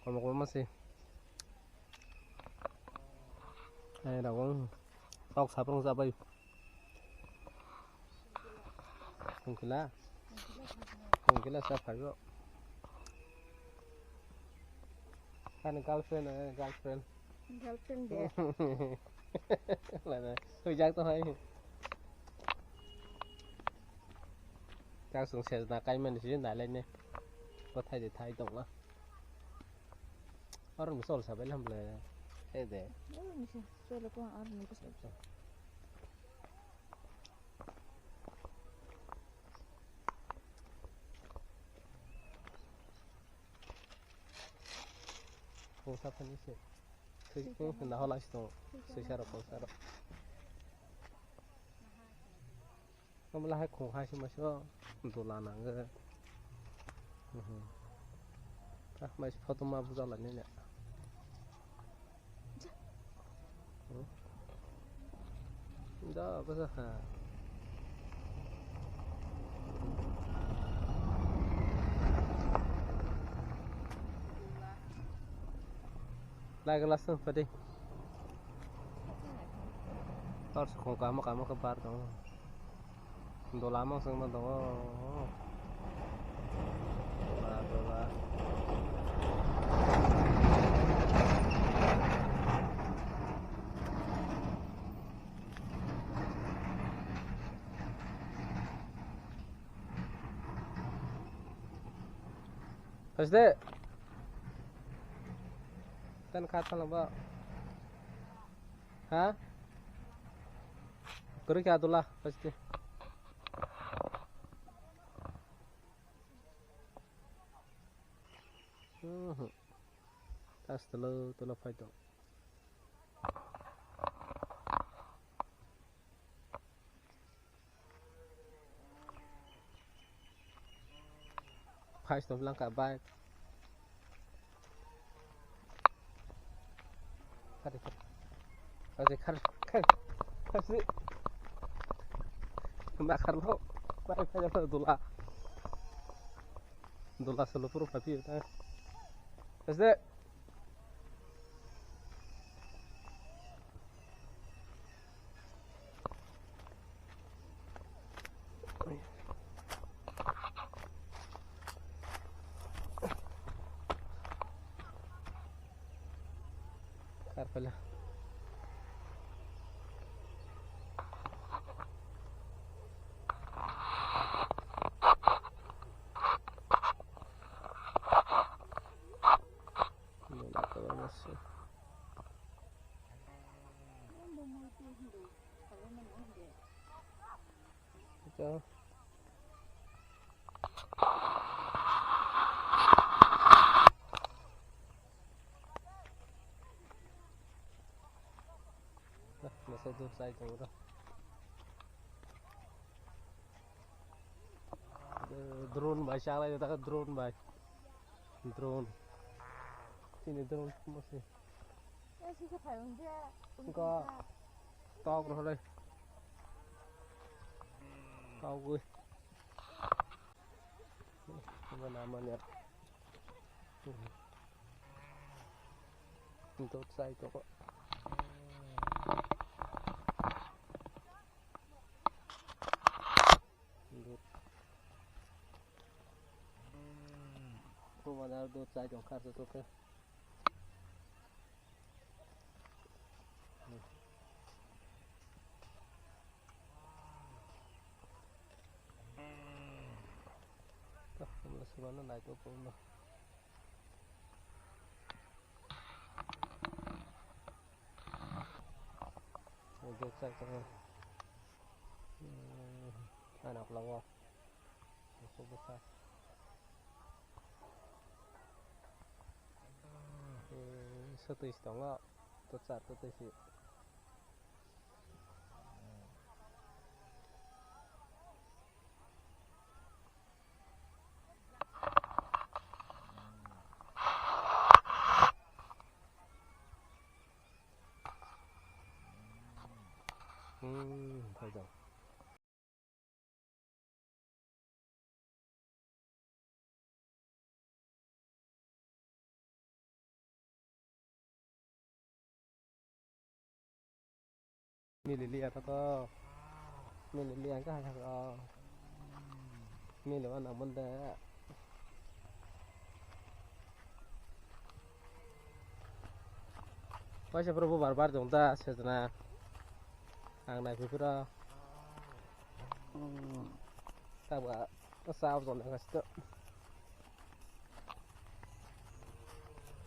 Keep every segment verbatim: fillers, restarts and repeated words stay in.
Omo kwbangma se. Ai, rok wng. Tok saprung chabai. Kungkila. Kungkila sa phaibo. Ani girlfriend, eh, girlfriend. Girlfriend de. Lada, hujak to hai. Kak sung ses na kai mani si na lai ne. Ko thai de thai tong la. Aro mi sol sabai lam le. He de. Aro mi se, sol ko aro mi ko sa. Kungsa phani se. Sui, sui, kung, na hola si tong. Sui saro, kung saro. Omo lahai khung hai se masa dola nango. Mhm. Ah, masa photo ma bujala nini. Hmm? Da, basa ha. Lai glass padi. Tor sukung kamo kamo khe bar tongo. Dola mong songma tongo. Ba, ba, ba. Hasde. Tan khat thalang ba. Ha? Kwrwi khe Adula, paiste. Mhm. Tas tolo, tolo phai tong. Phai snom langka bike. Khari, khari. Oje khar, khar, khar si. Ma khar lo. Bike phai lo dula. Dula solo puro phapi ta. Ese. Kar pala. Mela kwbangma se. Ito. Masa dur sai tongo. Drone bai chalai ta, drone bai. Drone. Sini drone masi. Engko tok rohoroi. Togwi. Mana mana. Dot sai tongo. Dot. Ko mana dot sai tong khar to ke. Tah, wngla swmano naitokno. Wngkhe chak tongo. Hmm, ano ukulungo. Ukulung bwsa. Hmm, swtwi se tongo. Kwchar kwtwi se. Hmm, phaijak. Mili liya to to. Mili liya ka ha ko. Mili wana munda. Waisa bro bo bar bar jong da sejna. Ang nai phipra. Taba sa jong da kasto.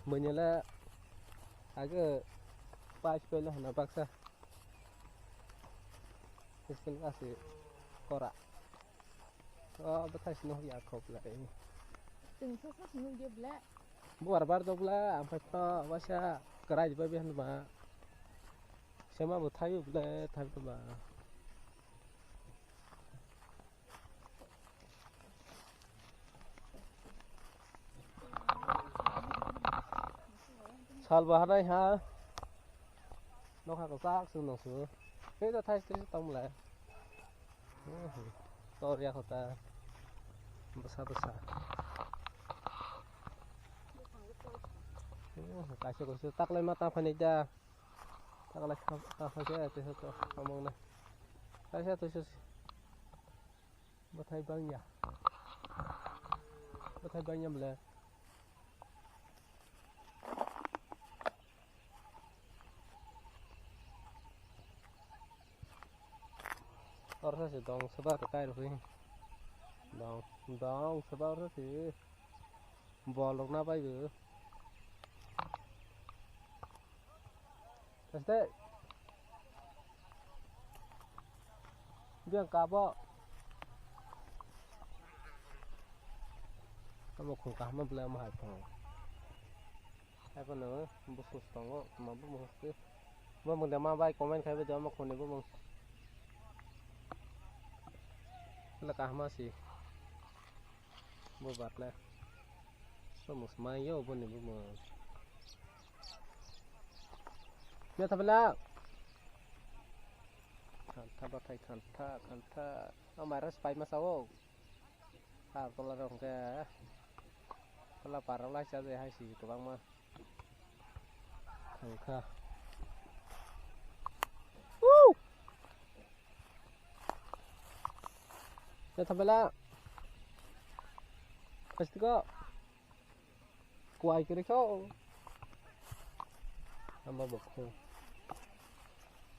Manyala aga pais pele hana baksa. Sisken kasi kora. Oh, bethai sino ya khop lai. Chwng sosa sino dia ble. Buar bar dok bla, ampai to wasa kerai ba bihan ba. Sema bo thayu ble, thayu ba. Sal bahanai ha. Nokha ko sak sung nang su. Hei da thai sung tong mle. Tor ya kota. Basa basa. Kaisa kaisa taklai ma ta phani da. Taklai ta phani da te to among na. Kaisa to su. Bathai bangya. Bathai bangya mle. Orsa se dong seba to kai rokhi. Dong, dong seba orsa se. Bol rok na bai bo. Este. Biang kabo. Amo khung kahma bela amo hai phang. Hai phano busus tongo, ma bu musti. Bo mung de ma bai comment khai bo de amo khuni bo mung. Bela kahma si. Bo batna. Bo mus mai yo bo ni bo mung. Ya thabela. Khantha bathai khantha, khantha. O mairang se paima sao. Har tola rok hwnkhe. Tola par rok lai chajakya hai si kwbangma. Khangkha. Woo! Ya thabela. Pastiko. Kuai kiri kho. Ama bokho.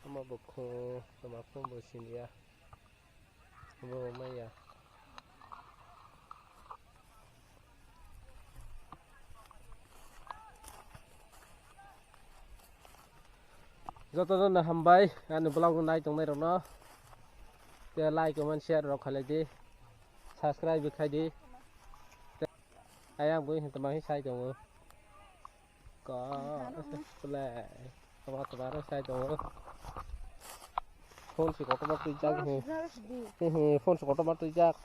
Ama bokho. Ama bokho bo siniya. Bo maya. Joto jono hambai ani vlog no nai tongnai rokno. Te like, comment, share rok khalai di. Subscribe bo khai di. Te ayang bui hinta ma hi sai tongo. Ko, play. Tama tama ro sai tongo. Phone si kotor ma twijak he. He he, phone si kotor ma twijak.